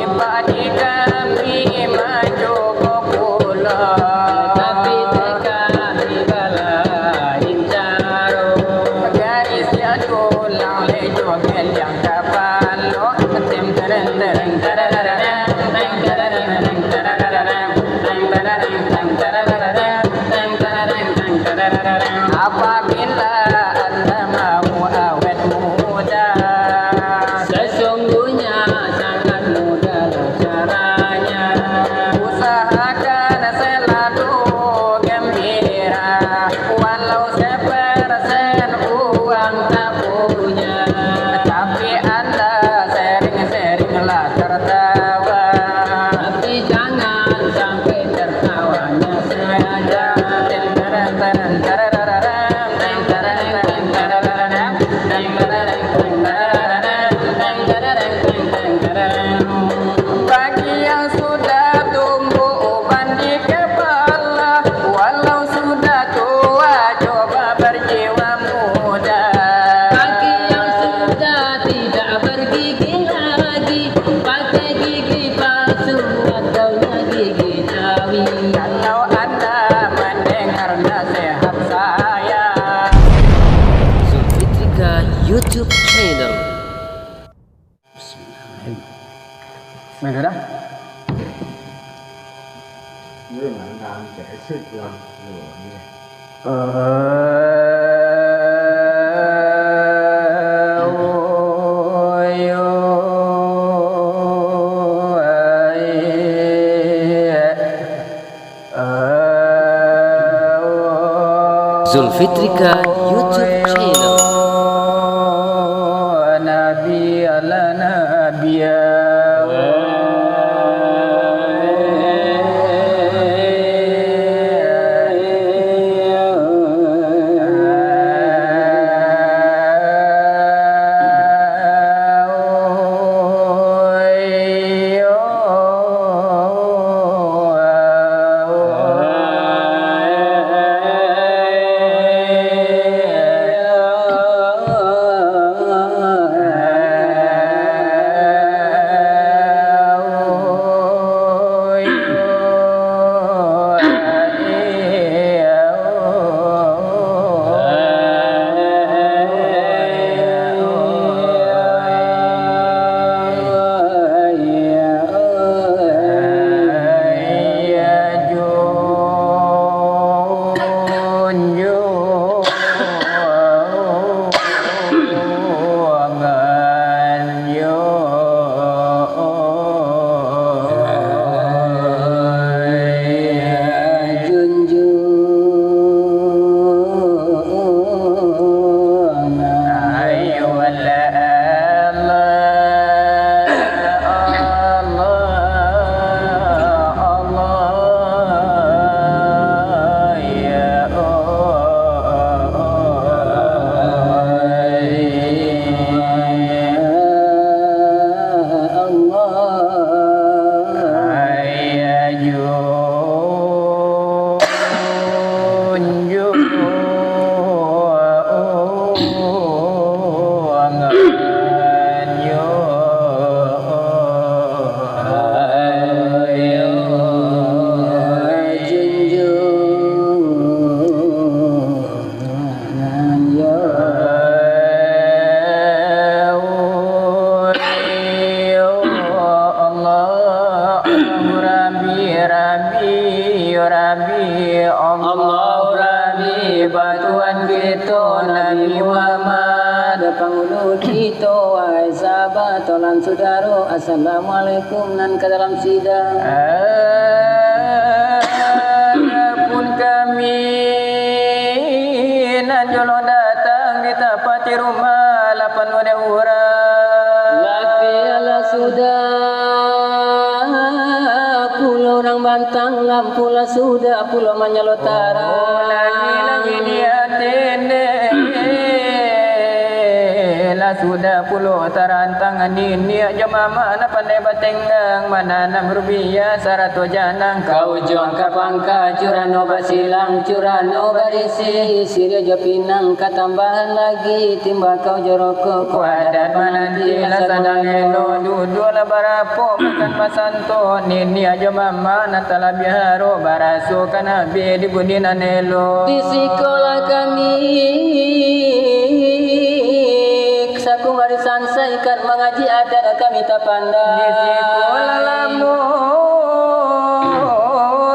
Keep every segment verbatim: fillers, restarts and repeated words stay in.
Padi kami mancukup pulo. Tapi kami balain caro. Gadis yang tulang leco geliang kapalo. Tem tereng tereng tereng tereng tereng tereng tereng tereng tereng tereng tereng tereng tereng tereng tereng tereng tereng. Apabila anda mau awet muda, sesungguhnya sangat mudah caranya. Usahakan selalu gembira, walau sepersen uang tak punya. Tapi anda sering-seringlah tertawa. Tapi jangan sampai tertawanya sengaja. Bagi yang sudah tumbuh uban di kepala, walau sudah tua, coba berjiwa muda. Bagi yang sudah tidak bergigi lagi, pakai gigi palsu atau gigi cawi. Kalau anda mendengar nasihat saya. Zulfitrika YouTube Channel. Baik, sudah? Zulfitrika YouTube Channel. Nabi ala nabi. Allahu Rabbi, Rabbi, Allahu Rabbi, batuan kito Nabi Muhammad, pangulu kito, wahai sahabat, tolan sudaro, assalamualaikum nan ka dalam sida. Adapun kami nan jolong datang di tapati rumah lapan wadah urang. Lapialah sudah pulo urang bantang, lampulah sudah pulo manyalotara. Oh, lagi-lagi di atene. Sudah pulo tarantang, niniak jo mamak nan pandai batenggang, mananam rupiah sarato janang. Ka ujuang ka pangka, curano basilang, curano barisi, siriah jo pinang ka tambahan lagi, timbakau jo rokok, ko adat mananti lah sadang elo, duduaklah barapo makan basanto, niniak jo mamak nan talabiah harok, baraso kan abih di budi nan elo. Di sikolah kami Sakumari sansai kan mangaji, adat kami tapandang. Di siko lah lamo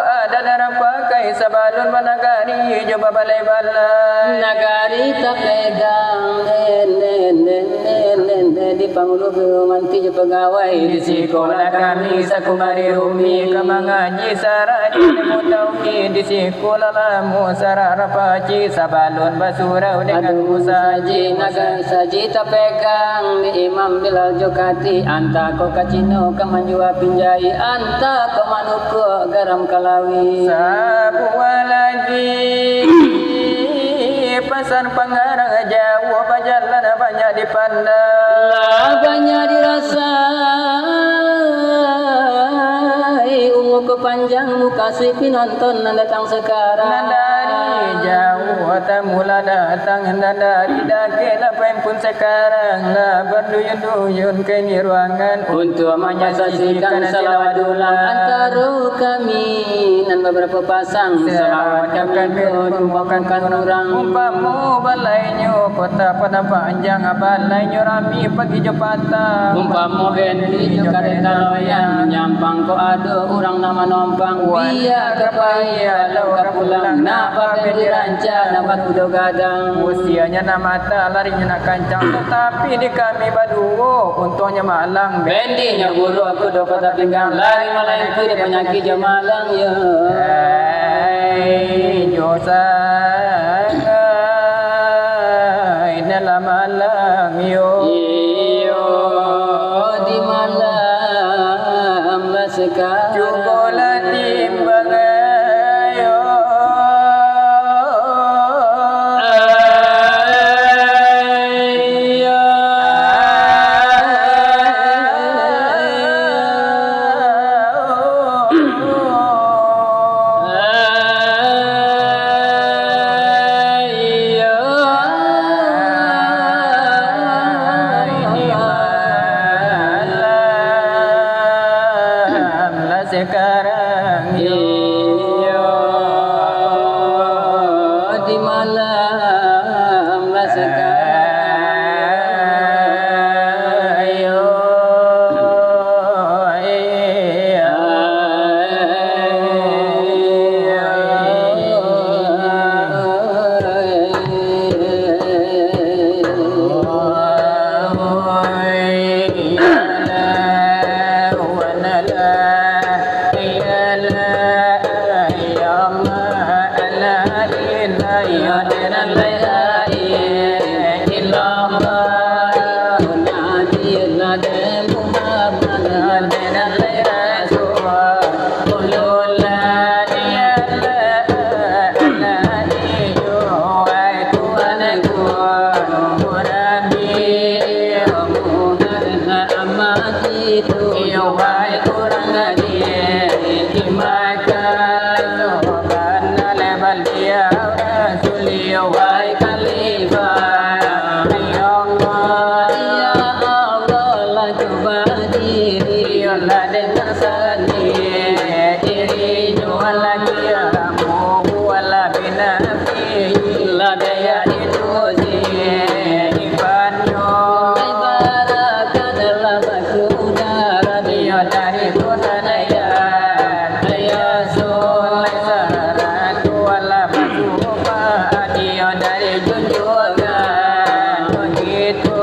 adat nan pakai, sabalun banagari jo babalai-balai. Nagari tapegang, den, den, den, den, den, den, di pangulu, buruh, manti jo pagawai. Di siko lah kami Sakumari Rumi ka mangaji, sarato ilmu tauhid. Di siko Kula lamo sarara paci, sabalun basurau dengan musaji. Nagari saji tapegang di Imam Bilal jo Kati, antah ko ka Cino ka manjua pinjai, antah ko manukua garam kalawi. Sabuah lagi pasan pangarang, jauah bajalan banyak dipandang. Lah banyak dirasai, umua ko panjang, mukasuik pinonton nan datang sakarang. Nan dari jauah tamu lah datang, nan dari dakek lah paimpun sakarang, lah barduyun-duyun ka ini ruangan untuak manyaksikan salawat dulang antaro kami nan babarapo pasang. Salawat kami ko tumpuakan urang. Umpamo balainyo kota Padang Panjang, balainyo rami pagi jo patang. Umpamo hentinyo kareta loyang, nyampang ko ado urang nan manompang. Bia ka pai, alau ka pulang, nak babendi ranca, nak bakudo gadang. Usianyo nan matang, larinyo nan kancang, tatapi di kami baduo, untuangnyo malang. Bendinyo buruak, kudo patah pinggang, lari malang, kudo panyakik jo malang, yo. Ai, jo sangai, nan lah malang, yo. Iyo, di malam lah sakarang. Cubolah timbang, yo. Sekarang, iyo, di malam lah sekarang, iyo, iyo. Iyo, wahai urang adi, di Makkah, sopan alai baliau Rasul, iyo, wahai khalifah. Ya Allah, ya Allah, lah cuba diri, iyo, lah dengar sendiri, diri jual lagi, ya Rabbu, wala binafi, lah daya itu si Ibanyo. Ibarat adalah Kuda radio dari Kudanaya, ayo sulai saratu alam supa, adio dari junjungan. Begitu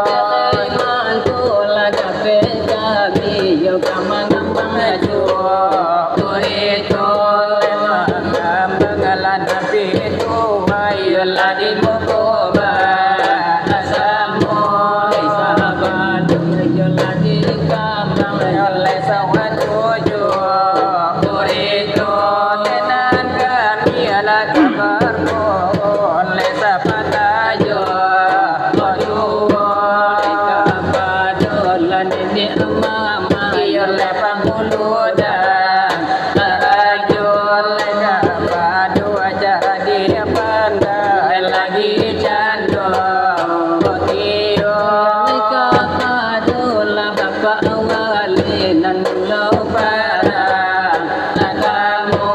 dari mantulah dapek kami, yo ka mangambang ajo. Kuritu lai mangambang lah nabi tu, ayo lah di muko ba. Samo sahabat, yo lah dikambang, yo lah sawah tujuh. Kurito tenan kami lah kabar ko, oleh sapatayo, baduo Mulo parang, kamu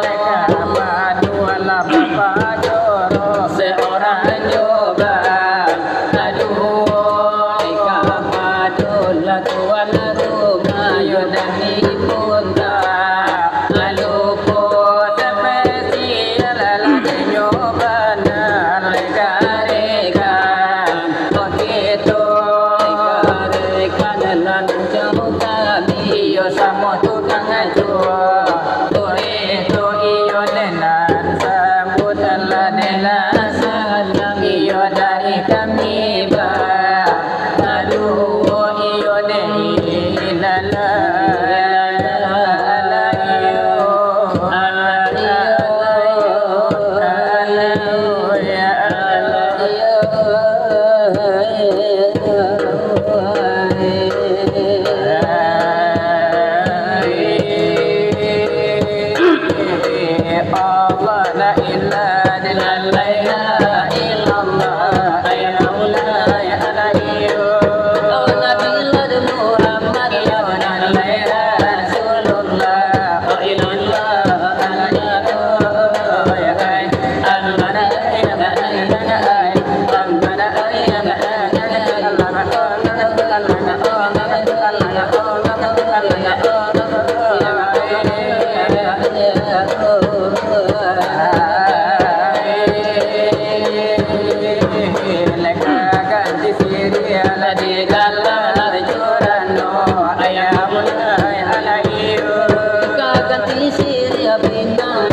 leka baduo lah bapajoro, seorang jo bang. Aduh, leka baduo lah tuan rumah, yo dami punta. Lupo spesial lah dinyo bana, leka-leka. Kito, leka-leka, nan jauah kami, iyo samo tukang ajo. Kito iyo nan sambuik lah, nan salam iyo dari kami, bang. Aduh, iyo deh, ilalah, iyo, iyo, ya Allah. Allah, la ilaha illallah, la ilaha illallah, ya Allah, ya Allah, ya Nabi Muhammad, ya Allah, ya Rasulullah, la ilaha illallah, ya Allah. Ka ganti siriah pinang,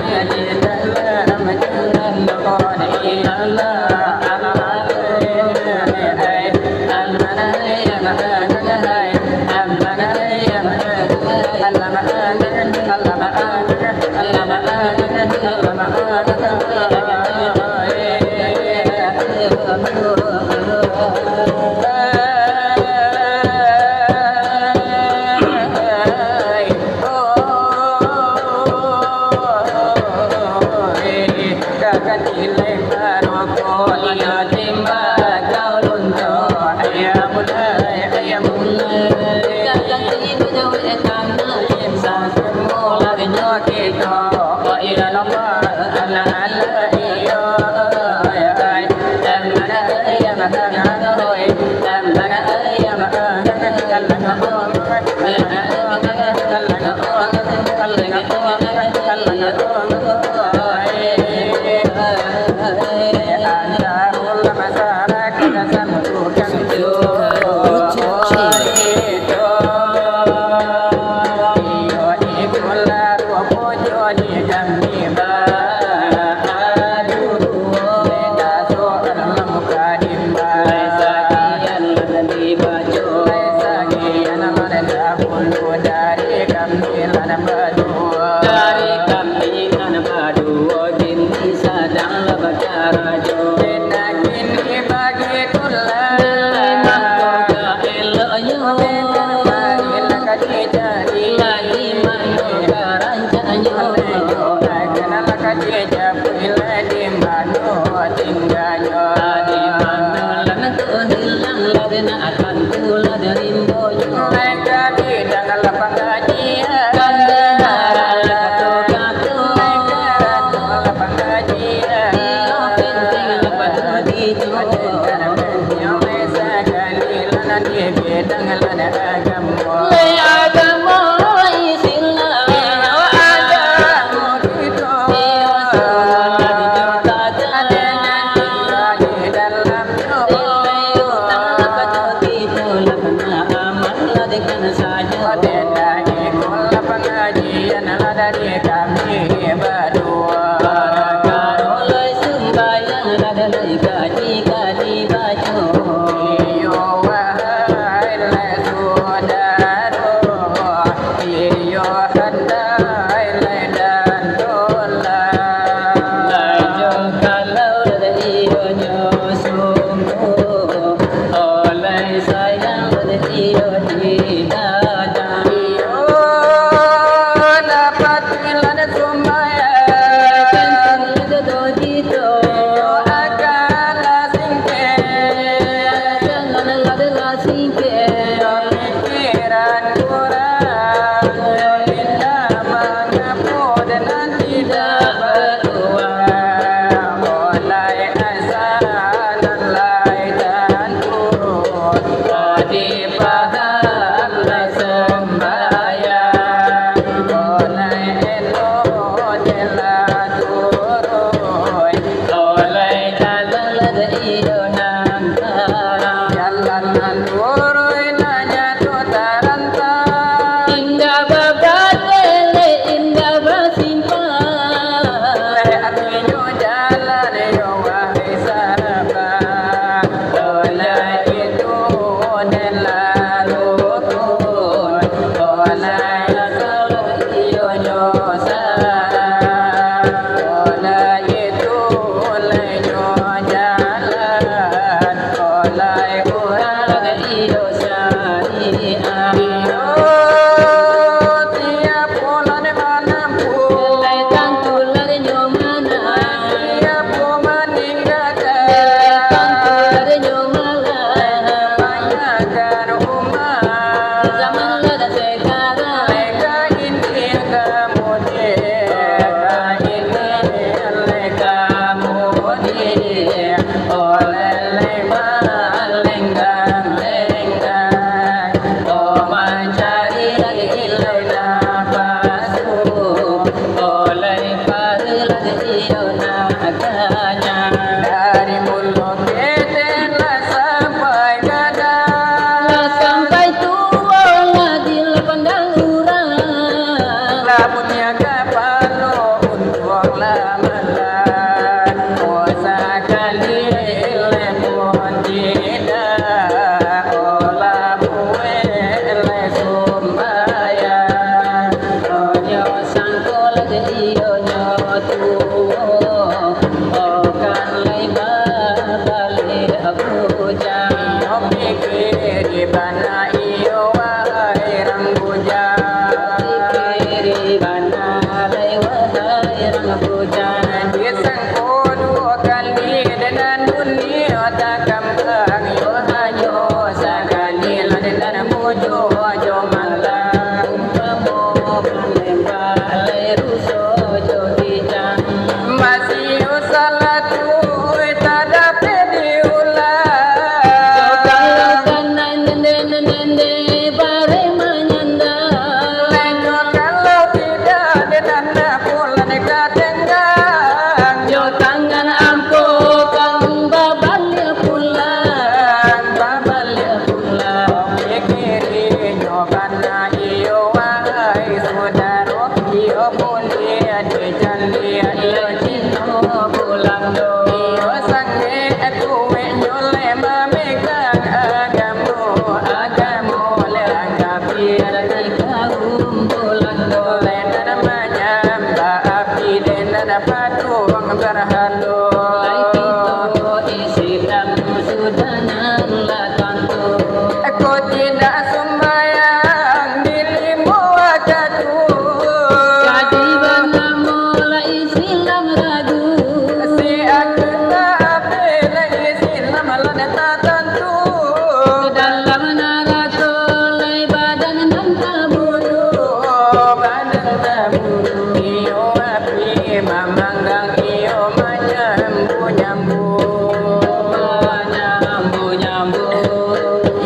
Dari kami nan baduo kini sadang lah bakarajo. Kini bagitulah. Mangko ka eloknyo. Kini lah ka dijadi. Lagi mangko ka rancaknyo. Kini lah ka dijadi. Di mano tingganyo? Di mano lah tu hilang, lah nak akan pulang dari rimbonyo. Mereka di dalam pangajian. Kan dengar lah kato-kato. Mereka dalam pangajian. Iyo penting lah patuh dijo. Sakali lah di bidang lah agamo. Lai agamo Islam. Iyo agamo Iyo, wahai lai sudaro, iyo, handai lai dan tulah. Lai jo kalau iyo nyo sungguh, oh, lai sayang iyo di dada. Dari mulo ketek lah sampai gadang. Lah sampai tuo lah dipandang urang. Lah punya kapalo untuang lah malang. Oh, sakali lepon tidak, oh, lah buek lai sumbayang. Onyo sangko lah iyo nyo tuo, oh, kan lai babaliak bujang. Iyo pikiri bana iyo wahai rang bujang. Pikiri bana lai wahai rang bujang. Disangko duo kali dek nan dunia takambang, iyo hanyo sakali lah dek nan bujua jo malang. Umpamo panembak lai ruso jo kijang. Masih usah lah tu tadapek diulang. Kalau kanai nende-nende bareh manyandang. Lenyo kalau tidak, di tanah bulan ka tenggang. Jo tangan ampo kan babaliak pulang, babaliak pulang. Pikirinyo bana iyo wahai sudaro, iyo buliah dicaliak, iyo cino pulang do. Iyo sangek kueknyo lai mamegang agamo, agamo lai langkah pian di kaum pulang do. Lai nan manyambah api, lai nan patuang barhalo. Lai kito isi dalam sudah nan lah tantu. Ko tidak sumbayang di limo wakatu. Jadi banamo lai silang ragu. Si aku tak apik lai silang malah tak tantu. Dalam narako lai badan nan tabunuh. Badan tabunuh. Iyo api mamanggang, iyo manyambu-nyambu. Manyambu-nyambu.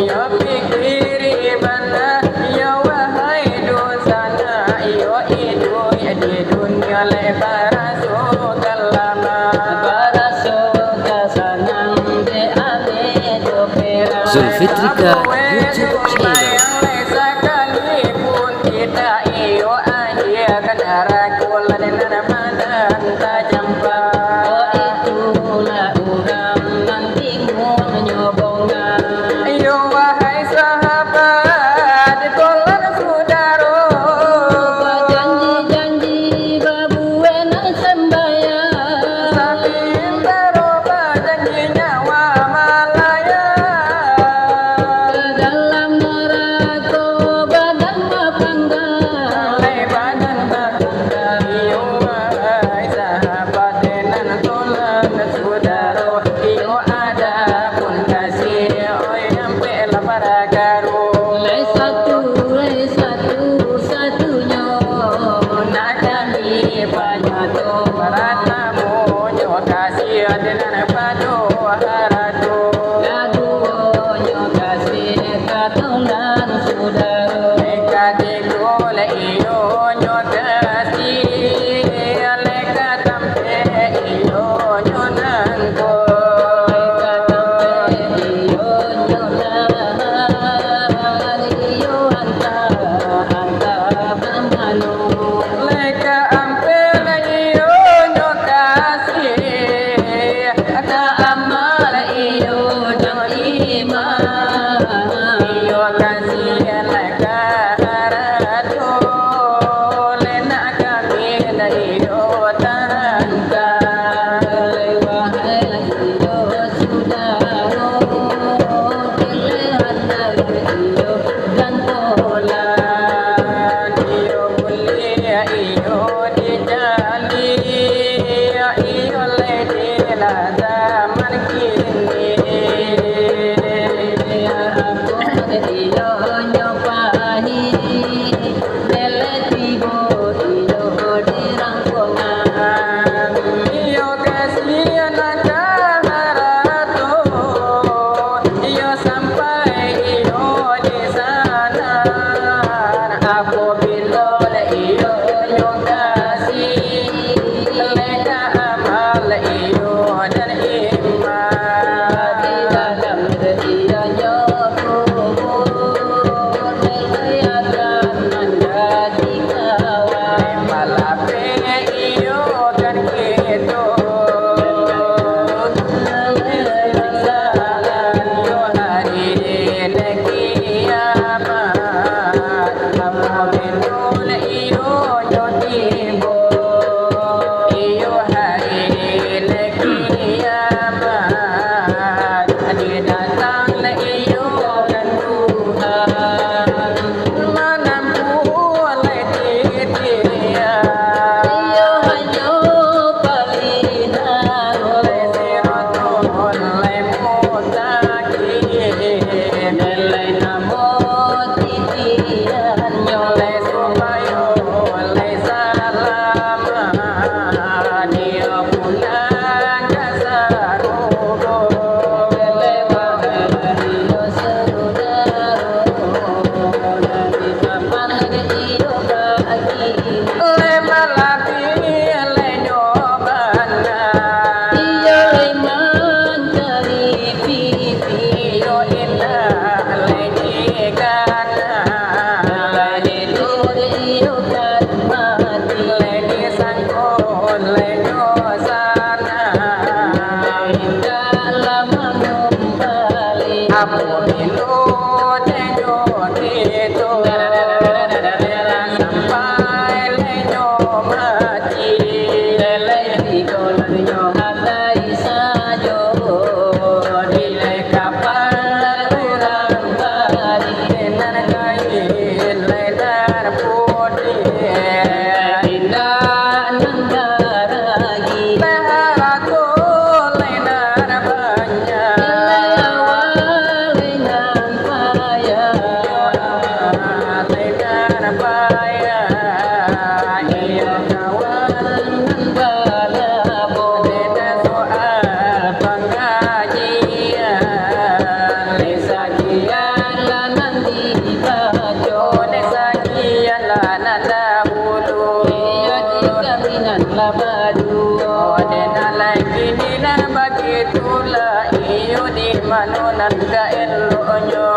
Iyo pikiri bana, iyo wahai dunsanak, iyo iduik di dunia lai baraso ka lamo. Baraso ka sanang dek aleh jo perak. Zulfitrika YouTube Channel. Sakalipun kita iyo aja ka narako, lah dek nan badan tajampa. Oh, itulah urang nan timbulnyo bongkah. Iyo, wahai sahabat, ditolak sudaro. Bajanji-janji babuek nan sambayang. Samantaro bajanji nyawa malayang. Ka dalam narako badan bapanggang. Lai badan bapanggang. Iyo, wahai sahabat, nan tolak sudaro. Iyo adapun kasih, oi, ampek lah parkaro. Lai satu, lai satu, satunyo. Nak kami panyato paratamonyo kasih, ati nan pado harato. Kaduonyo kasih ka tolak sudaro. Katigo lai iyonyo kasih, lai ka tampek iyonyo nangko. Lai ka tampek iyonyo nan iyo anta, anta bamanu. Lai ka ampek lai iyonyo kasih, ka amal iyonyo iman. Iyo kasih lai ka harap Iyo di candi, iyo lai di lah zaman kini. Iyo nyo pahik, dek lai tibo iyo di rangkongan. Iyo kasian ka harato, iyo sampai iyo di sanan. Apobilo lai iyo nyo kasih, lai ka amal iyo dan iman. Di dalam iyo nyo kubur, lai akan manjadi kawan. Malapeh iyo kan kito. Salam yo hari kiamat. Apo betul iyo nyo tibo? Iyo hari kiamat. Didatang iyo kan Tuhan. Manampuah lai titian. Iyo hanyo palihan. Lai siratul, lai mustaqim. Lai namo titian nyo. Lai supayo, lai salamaik. Iyo pulang ka sarugo. Lai bahagia saudaro. Lai mancari pipi. Iyo indak lai dikana. Lai tidur iyo kan mati. Lai disangko lai nyo sana. Indak lah manumpali. Apo Sampai lenyo mati, lelai tigo lenyo hatai sajo. Dilai kapal urang bali, nan kain lai nan putih, indak nan baragi, harato lai nan banyak. Iyo di kami nan lah baduo. Ode nan lai kini nan bagitulah. Iyo di mano nan ka eloknyo?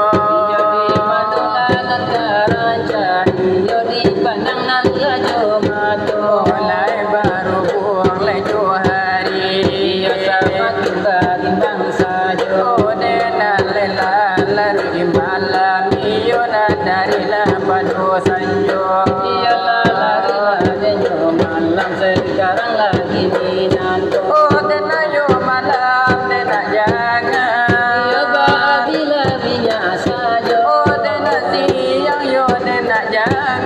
Iyo di mano lah nan ka rancak? Iyo di pandang nan lah jo mato. Lai barubuang lai jo hari. Iyo samakin barimbang sajo. Ode nan lelah lari malam. Iyo nan dari lah pado sanjo. Iyo lah lari malam, sekarang lagi minanto. Oh, dena yo malam, dena jangan. Iyo babila-bila sajo. Oh, dena siang yo, dena jangan.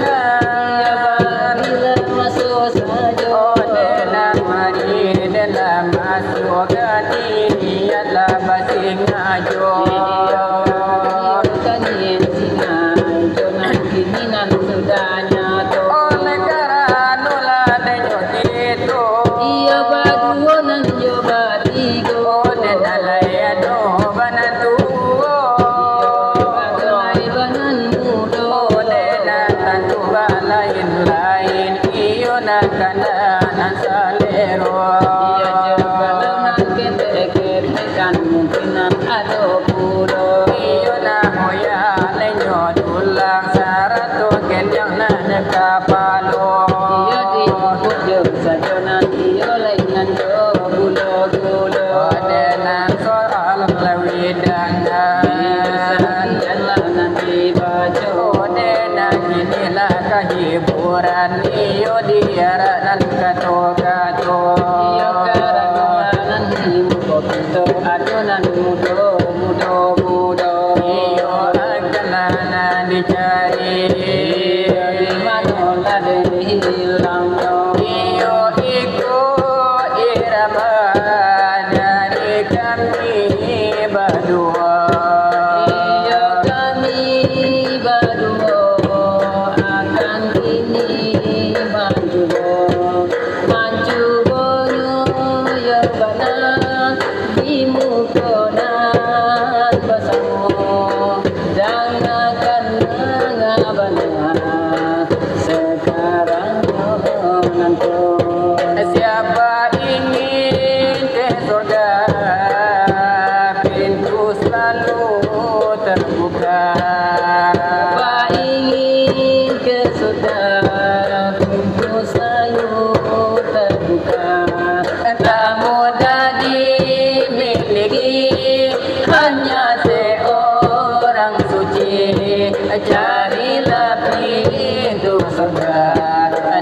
Iyo babila maso sajo. Oh, dena mari, dena maso gani, iyo lah basingajo. Iyo, iyo, kan iyo singajo, nan kini nan sudah nyato. Oleh karano lah denyo kito. Iyo baduo nan jo batigo. Oh, dena lai ado banantuo. Iyo, ado lai banan mudo. Oh, dena tantu balain-lain. Iyo nan kana nan salero. Iyo jo kalau nan ketek-ketek kan mungkin nan ado pulo. Iyo nan oya lenyo tulang sarato kenyang nan kapalo. Iyo di kujo sajo nan iyo lai nan jo gulo-gulo. Ode nan soal lawidang. Iyo sakian lah nan dibaco. Ode nan inilah kahiburan. Iyo diarak nan kato-kato. Iyo karano nan di muko kito ado nan mudo, mudo, mudo. Iyo akanlah nan dicari. Iyo di mano lah den hilang.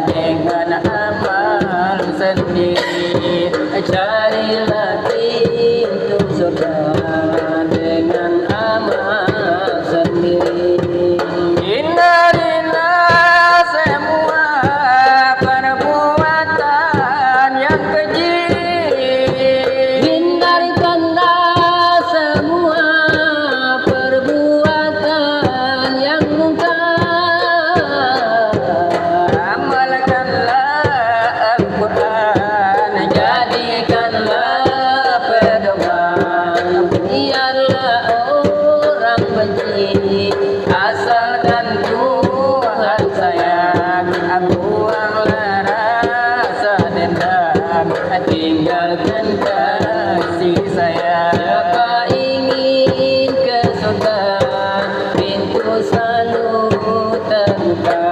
dengan amal sendiri. Carilah pintu surga dengan amal sendiri. Hindarilah semua perbuatan yang keji. Hindarkanlah semua perbuatan yang mungkar. Amalkanlah Al-Quran, jadikanlah pedoman. Biarlah orang benci, asalkan Tuhan sayang. Buanglah rasa dendam, tinggalkan kasih sayang. Siapa ingin ke surga, pintu selalu terbuka.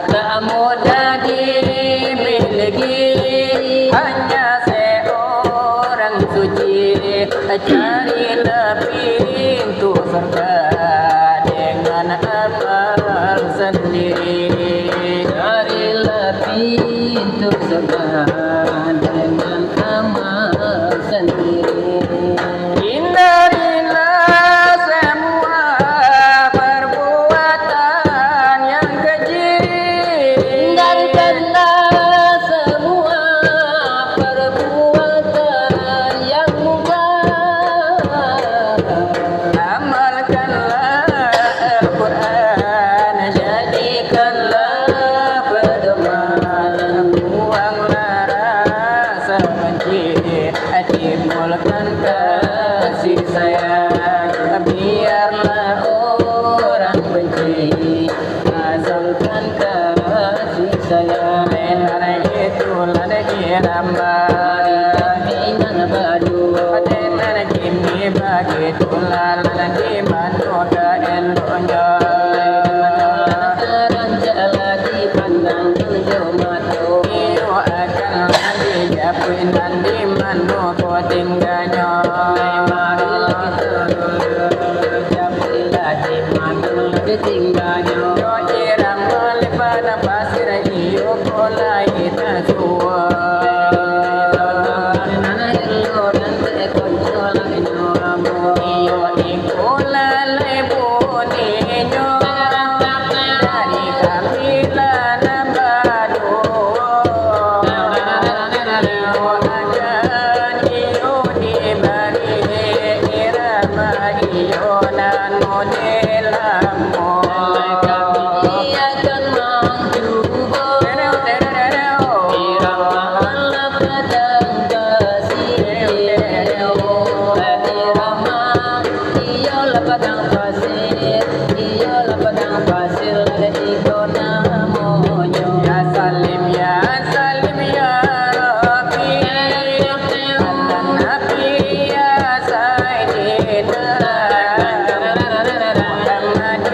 Tak mudah dimiliki, hanya seorang suci. Carilah pintu surga dengan amal sendiri. Carilah pintu surga dengan amal sendiri. Hindarilah semua perbuatan yang keji. Hindarkanlah semua perbuatan yang mungkar. Amalkanlah Al-Quran, jadikanlah pedoman. Buanglah rasa benci, timbulkan kasih sayang. Biarlah orang benci, asalkan kasih sayang. Benar itulah irama. Dengan badu. Benar kini bagitulah di mano ka eloknyo. Tarancaklah dipandang tujuh mato. Iyo akan dijapuinan di mano ko tingganyo. Japuilah di mano ditingganyo. Yo irama lebar pasir iyo ko lai tasuo. Nan elok nan tekonco lai nyo ambo. Iyo iko lalai buninyo. Dari kami lah nan baduo. Doakan iyo dibari irama iyo nan model ambo. Kami akan mancubo irama alam padang pasir. Irama iyolah padang pasir, iyolah padang pasir, iko namonyo. Ya Salim, ya Salim, ya Rabbi. Ala Nabi, ya Sayyidina Muhammad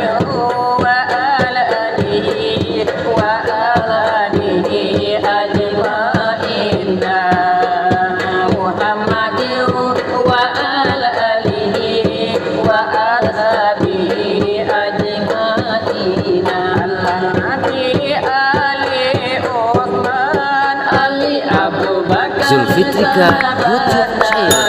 wa ala alihi wa ashabihi ajmain. Muhammad wa ala alihi wa ashabihi ajmain. Ala Nabi, Ali, Utsman, Ali, Abu Bakar, Zulfitrika, Putri Cahaya.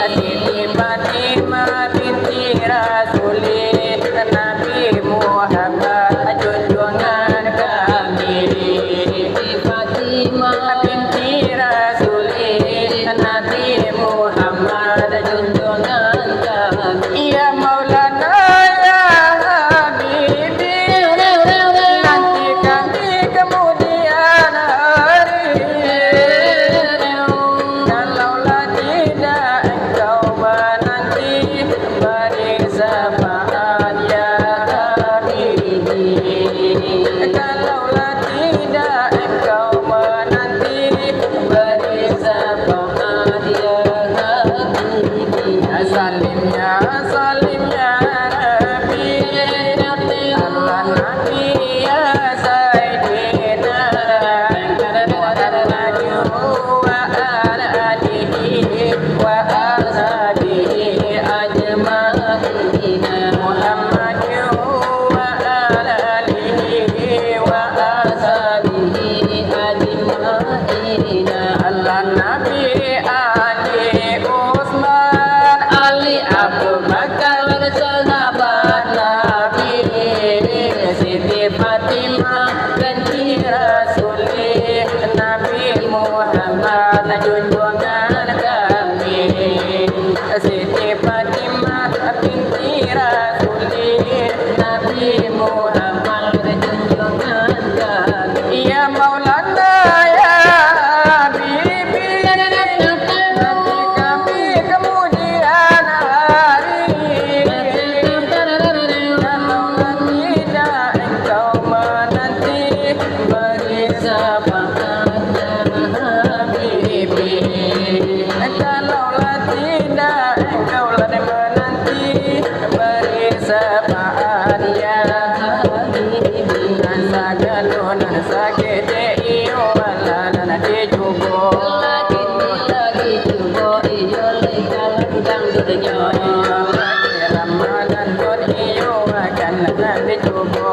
Siti Fatimah binti Rasulillah, Nabi Muhammad junjungan kami. Siti Fatimah binti Rasulillah, Nabi Muhammad junjungan kami. Ya Maulana, ya Habibi, nantikan di kemudian hari. Kalaulah tidak engkau menanti, beri syafaat ya Habibi. Kalaulah tidak engkau menanti, beri syafaat ya Habibi. Ya Salim, ya Salim, ya Rabbi. Ala Nabi, ya Sayyidina Muhammad wa ala alihi wa ashabihi ajmain. Muhammad wa ala alihi Fatimah binti Rasulih, Nabi Muhammad junjungan kami. Siti Fatimah binti Rasulih, Nabi Muhammad junjungan kami. Ya Maulana, ya Habibi, nanti kami kemudian hari. Kalau tidak engkau menanti, beri syafaatnya Habibi. Kalaulah tidak engkau lah menanti, beri syafaatnya Habibi. Nan sagalo nan sakik dek iyo, alah nan dicubo. Lagi ni lagi cubo iyo, lai kalam dangdutnyo. Ramadan pun iyo akan dicubo.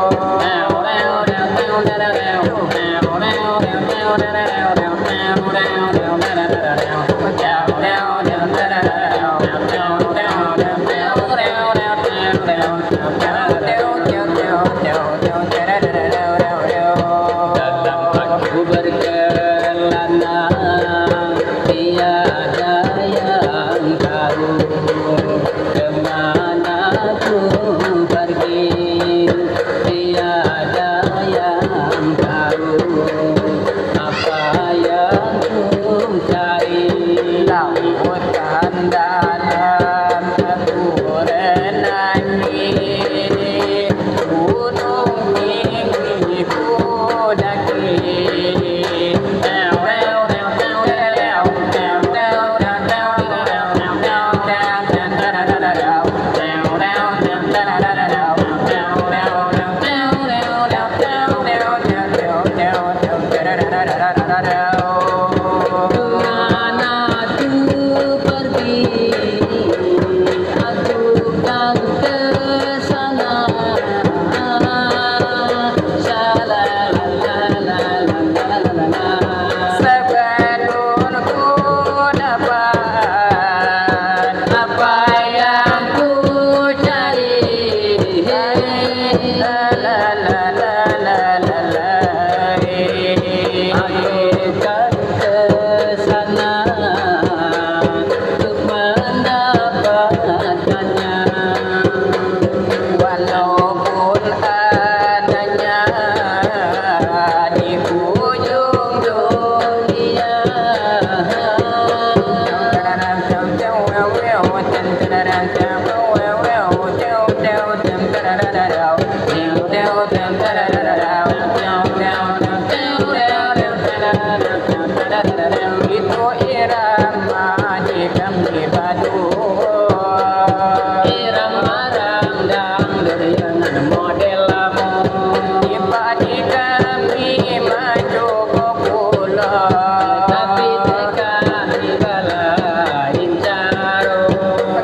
Dalam aku berkelana, tiada yang tahu kemana ku pergi, tiada yang tahu apa yang ku cari. Lautan dalam aku renangi, gunung tinggi ku daki. Kemana ku pergi, aku kan ke sana. Sabalun ku dapat apa yang ku cari, aku kan ke sana untuk mendapatkannya. Walaupun adanya di ujung dunia. Itu irama jikam di badu. Irama randang durian model lamo. Ibadah kami mancukup pulo. Tapi teka di balain caro.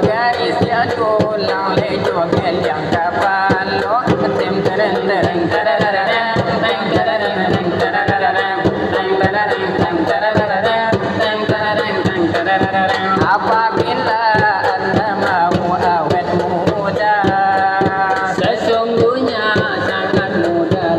Garis yang tulang lejo geliang kapalo. Tem tereng tereng tereng tereng tereng tereng tereng tereng tereng tereng tereng tereng tereng tereng tereng tereng tereng. Apabila anda mau awet muda, sesungguhnya sangat mudah.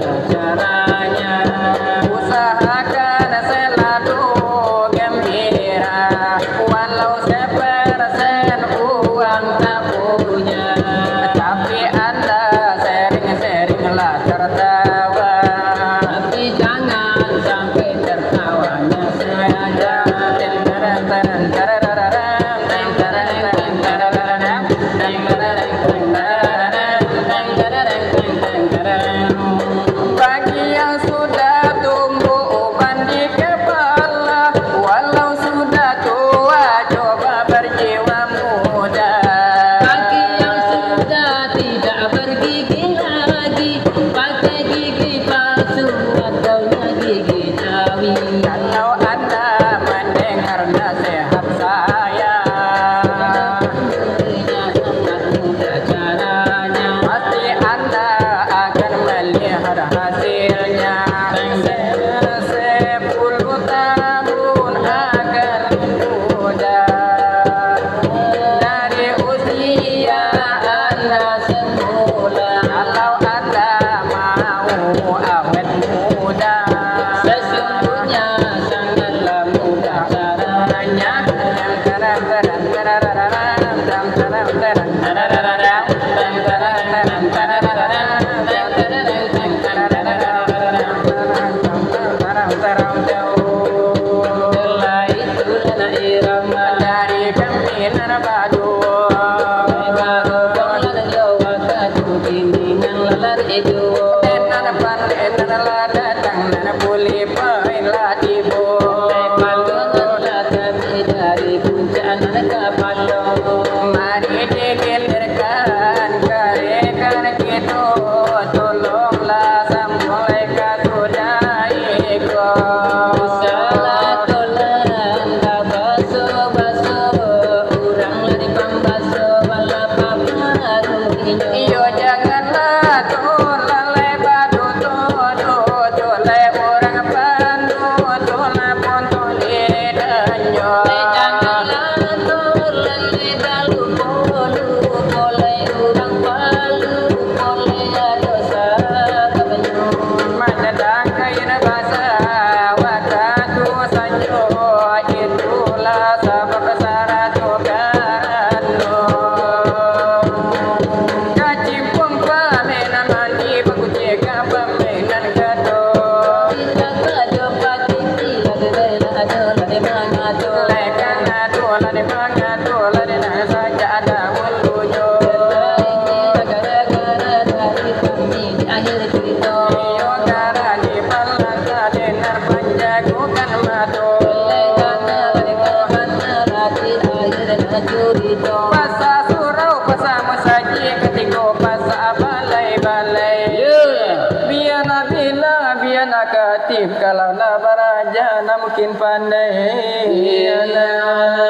Awet muda, sesungguhnya sangatlah mudah caranya. Dari kami nan baduo, baru dong lah yo wakatu kini nan lah lari juo. Nan pandai nan lah datang, nan bulih pai lah tibo. Pandai pandai nan lah kami dari puncak nan kapalo. Mari digilirkan ka rekan kito, tolonglah sambuang lai ka sudah iko. Salah tolong babaso-baso, urang lah dipambaso, bala pamaruh inyo. Iyo, janganlah tu lalai baduto-duto, lai urang panduto lah pun tulidanyo. Janganlah tu lalai balupo-lupo, lai urang palupo, lai ado sakabanyo. Manandang kain basa, wakatu sanjo, itulah sabab sarato karano. Kacimpuang pamenan mandi, bakucek ka pamenan gato. Indak sajo patiti, lah dibela, ado lah dimangato. Lai kan ado lah dimangato, lah di nan saja ada mulunyo. Gara-gara dari kami di akhir carito. Iyo, gara di palang kadenar panjagokan mato. Lai kan ada di akhir carito. Pasa surau, pasa musajik, katiko pasa balai-balai. Yo. Bia nak bina, bia nak katib, kalau nak baraja, nak mungkin pandai. Iyolah.